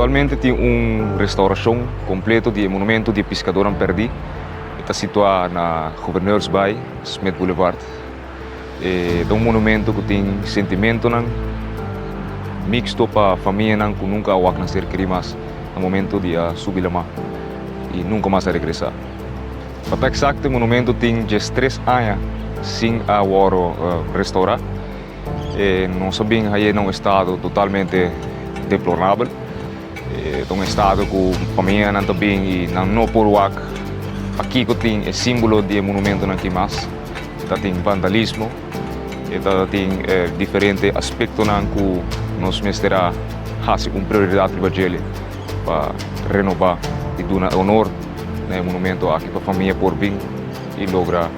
Aktualmente tin un restaurashon kompleto di e monumento di e piskadornan pèrdí. E ta situá na Gouverneursbaai, Smit Boulevard. E ta un monumento ku tin sentimentonan miksto pa famianan ku nunka a wak nan ser kerí mas na momento di a subi lamá i nunka mas a regresá. Pa ta eksakto e monumento tin diestres aña sin a wòrdu restourá. E nos a bin haye na un estado totalmente deplorabel. E ta un estado ku famianan ta bin i nan no por wak pakiko tin e símbolo di e monumentonan aki mas. Ta tin vandalismo, e ta tin diferente aspektonan ku nos mester a hasi un prioridat riba djele pa renobá i duna honor na e monumento aki pa famia por bin i logra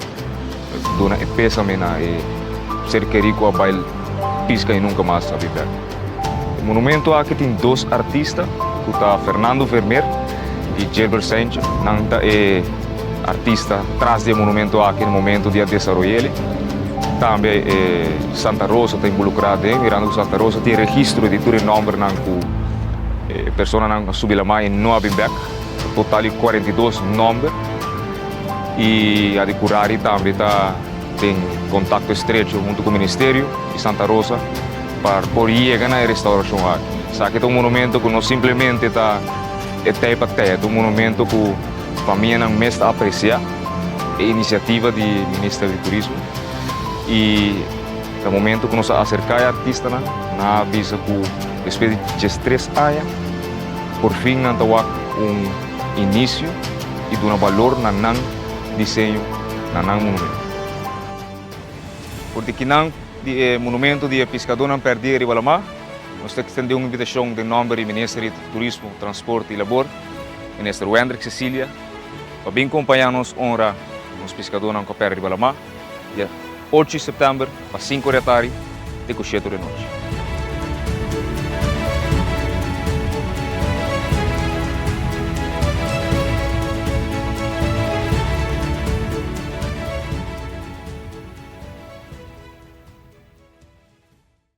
duna e pésame na e ser kerí ku a bai piska i nunka mas a bin bèk. E monumento aki tin dos artista ku ta Fernando Vermeer i Gilbert Saintje. Nan ta e artista tras di e monumento aki na momento di a desaroy'el. Tambe e Santa Rosa ta involukrá den, mirando ku Santa Rosa tin registro di tur e nòmbernan ku e personanan a subi lamá i no a bin bèk. Total di 42 nòmber. I Adicurari tambe ta den kontakto estrecho huntu ku Ministerio i Santa Rosa pa por yega na e restaurashon aki. Esaki ta un monumento ku no simplemente ta e tei pa tei, e ta un monumento ku famianan mes ta apresiá e inisiativa di Minister di Turismo i na momento ku nos a aserká e artistanan nan a bisa ku despues di diestres aña por fin nan ta wak un inisio i duna balor na nan diseño, na nan monumento. For di kinan di e monumento di e piskadónan pèrdí riba lamá, nos ta ekstendé un invitashon den nòmber di Minister di Turismo, Transporte i Labor, Minister Wendrick Cecilia, pa bin kompañá nos honra nos piskadónan ku a pèrdè riba lamá, dia ocho di sèptèmber pa sinku di atardi te ku shete di nochi.